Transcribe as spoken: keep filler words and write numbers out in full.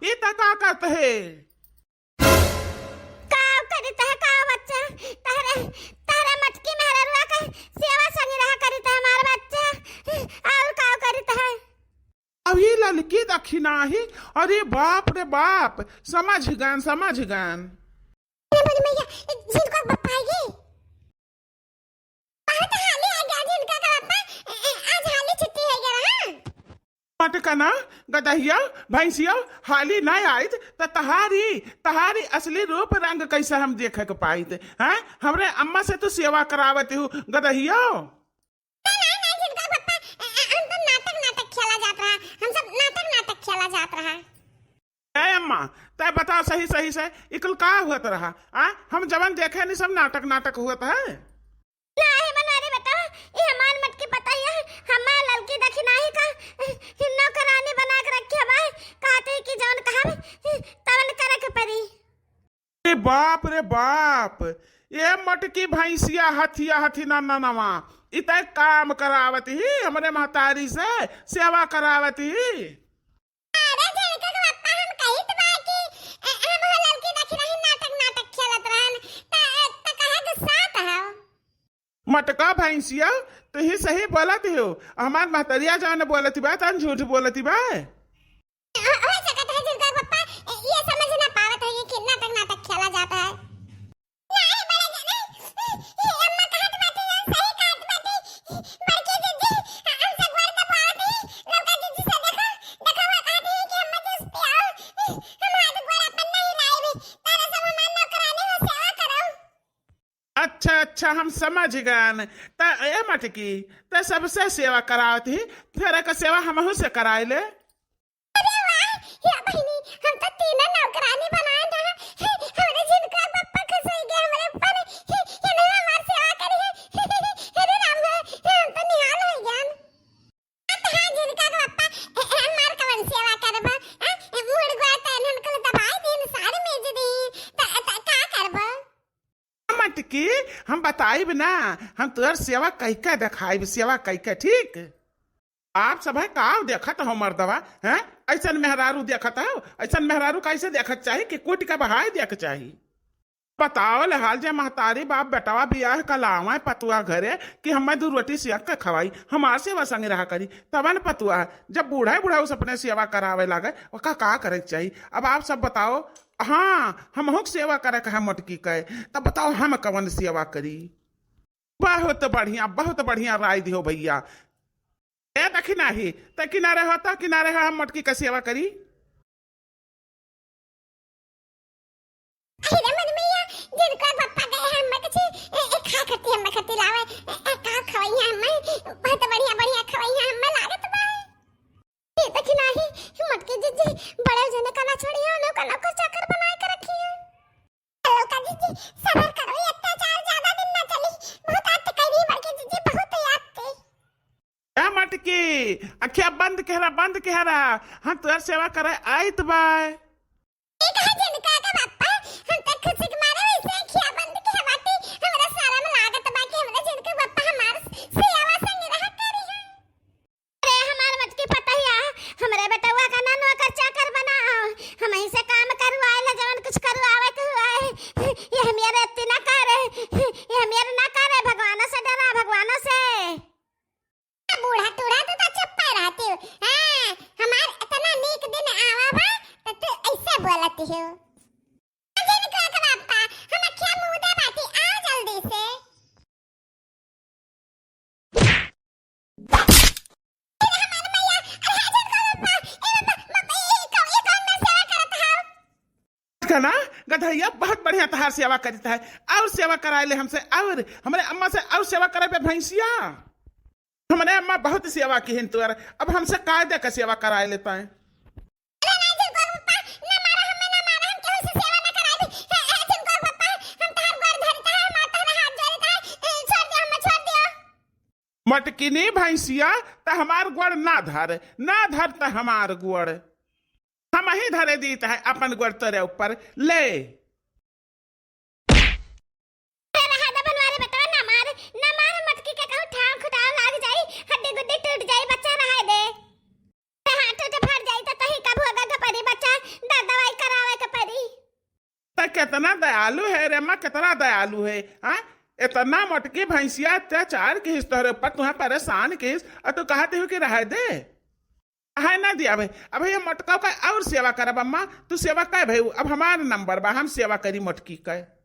ई त का करत है? का करित है का बच्चा? तहरे, तहरे मटकी मेहररुआ के सेवा संग रहा करित है हमार बच्चा। और का करित है? अब ई ललकी दखिनाही, अरे बाप रे बाप, समझ गन, समझ गन। अरे मोरी मैया, झिनका बप्पा आइगे। बहुत हाली आ गया झिनका का बप्पा, ए, ए, आज हाली छुट्टी हो गया रहा। मटकना, गदहिया, भैंसिया, हाली ना आइत, त तहारी, तहारी असली रूप रंग कैसे हम देखे के पाइत, हैं? हमरे अम्मा से तू सेवा करावत हूँ, गदहिया। ना, ना, ना, झिनका बप्पा, ए, ए, हम तो नाटक, नाटक खेला जात रहा, हम सब नाटक, नाटक खेला जात रहा। ए अम्मा, तै बताओ सही सही से, ई कुल का हुअत रहा? आ? हम जवन देखे नहीं, सब नाटक नाटक हुअत है। नाही बनवारी बेटा, ई हमार मटकी पता ही है, हमार ललकी दखिनाही का नौकरानी बना के रखे हमार, कहत ही कि जवन कहब तवन करे के परी। अरे बाप रे बाप, ए मटकी भैंसिया हथिया हथी ना ना नवा, ई तै काम करावत ही, हमरे महतारी से सेवा करावत ही। अरे झिनका के पप्पा, हम कहित बा कि, अ, हम हो ललकी दखिनाही नाटक, नाटक खेलत रहन। त, त काहे गुस्सात हव? मटका भैंसिया, तुही सही बोलत हो। हमार महतरिया जान बोलत बा, तन झूठ बोलत बा। हो, हो सकत है झिनका के पप्पा, ये समझ ना पावत है कि नाटक, नाटक खेला जात है। नाही बड़े जाने, ये अम्मा कहत बाटे ना, सही कहत बाटे। बड़की जिज्जी, हमसे गोड़ दबावत ही, लौका जिज्जी से देखो, देखो वो कहत ही कि अम्मा जूस पियाओ, हम हाथ गोड़ अपन नहीं लाइबे, तारा सब हमार नौकरानी हो, सेवा करो। अच्छा, अच्छा, हम समझ गन। त ए मटकी, त सबसे सेवा करावत ही, फिर एक सेवा हमहू से कराए ले। अरे वाह, हे बहिनी, हम तो तीनों नौकरानी बनाए रहा। हे, हमरे झिनका बप्पा खुश हो गए हमरे ऊपर। हे, ये नहीं हमार सेवा करी है। हे, हे, हे, अरे राम है, हे, हम तो निहाल हो गए। हाँ, झिनका के बप्पा, हे, हे, हमार कवन सेवा करबा? हाँ, मुड़ गोड़ तैन हम कुल दबाई दीन, साड़ी मेज दी, त, त, का करबा? मटकी, हम बताइब ना, हम तोर सेवा कइके देखाइब, सेवा कइके, ठीक? आप सब है का देखत हो मर्दवा, हैं? ऐसन मेहरारू देखत हो, ऐसन मेहरारू कैसे देखत चाही कि कूट के बहाय देक चाही? बताओ ले हाल जे महतारी बाप बेटवा बियाह क लावे पतुआ घरे कि हमें दू रोटी सेक के खवाई, हमार सेवा संगे रहा करी, तबन पतुआ जब बूढ़ा बूढ़ा उस अपने सेवा करावे लागे, ओका का करे के चाही? अब आप सब बताओ, हाँ, हमहू के सेवा करे के है मोटकी के, तब बताओ हम कवन सेवा करी? बहुत बढ़िया, बहुत बढ़िया राय दिहो भैया। ए दखिनाही, त किनारे हो, त किनारे हो, हम मोटकी के सेवा करी। अरे मन मैया, जिनको पप्पा गए हैं, हम कछे, ए, ए, खा करती, हम करती लावे, ए, ए, का खवाई है, हम बहुत बढ़िया, बढ़िया खवाई है, हम लागत बा। ये देखी नाही, मोटकी जिज्जी, बड़े जने का ना छोड़ी है, उन्हों का नौकर चाकर बनाए के रखी है। ललका जिज्जी, सबर करो, ये अत्याचार ज्यादा दिन ना चली। बहुत आत करी, बड़की जिज्जी, बहुत आत। ए मटकी, अखिया बंद केहरा, बंद केहरा, हम तोर सेवा करे आइत बा। ई कहा जिनका का बापा, हम त खुशी के मारे वैसे अखिया बंद केहरा बाटी, हमरा शरम लागत बा कि हमरा जिनका बापा हमार सेवा संग रहा करी है। अरे हमार मटकी पतहिया, हमरे बेटवा का ना नौकर चाकर बनाओ, हमही से काम करवाए ला, जवन कुछ करवावे के हुआ है, ये हमियर अत्ती ना करे, ये हमियर ना करे, भगवानों से डरा, भगवानों से। बूढ़ा टूढ़ा तू तो चुप्पे रहती हो, हाँ, हमार इतना नीक दिन आवा बा, तो तू ऐसे बोलती हो। जिनका के बापा, हम अखिया मूंदे बाटी, आओ जल्दी से। अरे हमार मैया, अरे जिनका बापा, ए बापा, बापा, ये कौ-, ये कौन ना सेवा करत हौ? गना, गधैया बहुत बढ़िया तहार सेवा करत है, और सेवा कराए ले हमसे, और हमरे अम्मा से और सेवा कराए पे भैंसिया। हमरे अम्मा बहुत सेवा किहिन तोर, अब हमसे काय दे के सेवा कराए लेता है? अरे ना जिनको पप्पा, ना मारा हमें, ना मारा, हम केहू से सेवा ना कराई। हे, हे जिनको पप्पा, हम तहार गोड़ धरता है, हम तहरे हाथ जोड़ता है, ए, छोड़ दियो, हमें छोड़ दियो। मटकिनी भैंसिया, त हमार गोड़ ना धर, ना धर त हमार गोड़। हमही धरे दीत है अपन गोड़ तोरे ऊपर, ले। अरे रहा दे बनवारी बेटवा, ना मार, ना मार, मटकी के कहूँ ठाव खुटाव लाग जाई, हड्डी गुड्डी टूट जाई, बच्चा रहा दे। अरे हाँ, टूट फट जाई त तही का भोगे के परी बच्चा, कितना दयालु है रे अम्मा, कितना दयालु है। हाँ, इतना मोटकी भैंसिया अत्याचार किहिस तोहरे ऊपर, तुहें परेशान किहिस, और तू कहत हो कि रहे दे। है ना दिया भाई, अब ये मोटका का और सेवा करब अम्मा, तू सेवा कर भाई, अब हमार नंबर बा, हम सेवा करी मोटकी का।